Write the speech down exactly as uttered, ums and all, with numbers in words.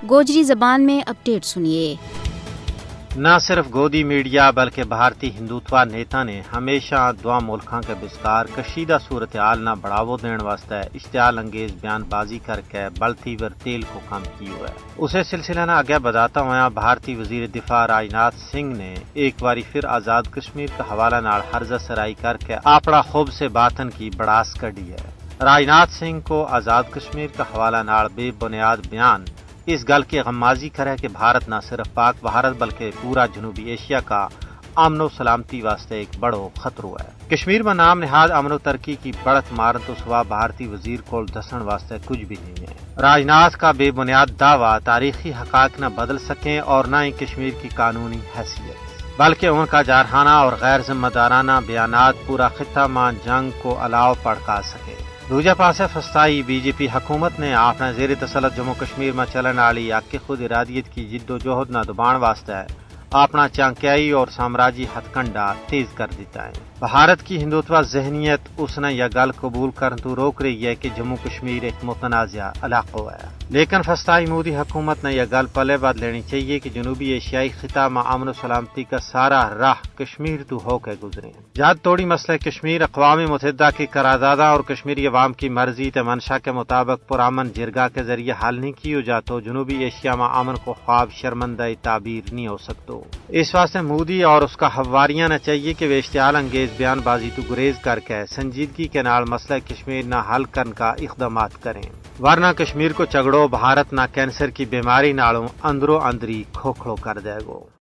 گوجری زبان میں اپڈیٹ سنیے۔ نہ صرف گودی میڈیا بلکہ بھارتی ہندوتوا نیتا نے ہمیشہ دواں ملکاں کے بچکار کشیدہ صورتحال نا بڑھاوو دین واسطے اشتعال انگیز بیان بازی کر کے بلتی ور تیل کو کم کیو ہے۔ اسے سلسلہ نا اگے بداتا ہویا بھارتی وزیر دفاع راج ناتھ سنگھ نے ایک باری پھر آزاد کشمیر کا حوالہ نال حرضہ سرائی کر کے آپڑا خوب سے باطن کی بڑاس کڈی ہے۔ راج ناتھ سنگھ کو آزاد کشمیر کا حوالہ نال بے بنیاد بیان اس گل کے غمازی کرے کہ بھارت نہ صرف پاک بھارت بلکہ پورا جنوبی ایشیا کا امن و سلامتی واسطے ایک بڑو خطرو ہے۔ کشمیر ما نام نہاد امن و ترقی کی بڑت مارن تو سوا بھارتی وزیر کول دسن واسطے کچھ بھی نہیں ہے۔ راج ناتھ کا بے بنیاد دعوی تاریخی حقائق نہ بدل سکیں اور نہ ہی کشمیر کی قانونی حیثیت بلکہ ان کا جارحانہ اور غیر ذمہ دارانہ بیانات پورا خطہ ما جنگ کو الاؤ پڑکا سکیں۔ دوجہ پاسے فستائی بی جے پی حکومت نے آپنا زیر تسلط جموں کشمیر ما چلن آلی آ کے خود ارادیت کی جد و جہد نا دبان واسطے آپنا چانکیائی اور سامراجی ہتھ کنڈا تیز کر دیتا ہے۔ بھارت کی ہندوتوا ذہنیت اس نا یا گل قبول کرن تو روک رہی ہے کہ جموں کشمیر ایک متنازعہ علاقو ہے۔ لیکن فستائی مودی حکومت نا یا گل پلے بعد لینی چاہیے کہ جنوبی ایشیائی خطہ ما امن و سلامتی کا سارا راہ کشمیر تو ہو کے گزریں۔ جد توڑی مسئلہ کشمیر اقوام متحدہ کی قرارداداں اور کشمیری عوام کی مرضی تے منشا کے مطابق پرامن جرگا کے ذریعے حل نہیں کیو جاتو جنوبی ایشیا ما امن کو خواب شرمندہ تعبیر نہیں ہو سکتو۔ اس واسطے مودی اور اس کا حواریاں نا چاہیے کہ وہ اشتعال انگیز بیان بازی تو گریز کر کے سنجیدگی کے نال مسئلہ کشمیر نا حل کرن کا اقدامات کریں، ورنہ کشمیر کو جھگڑو بھارت نا کینسر کی بیماری نالوں اندرو اندری کھوکھڑو کر دے گو۔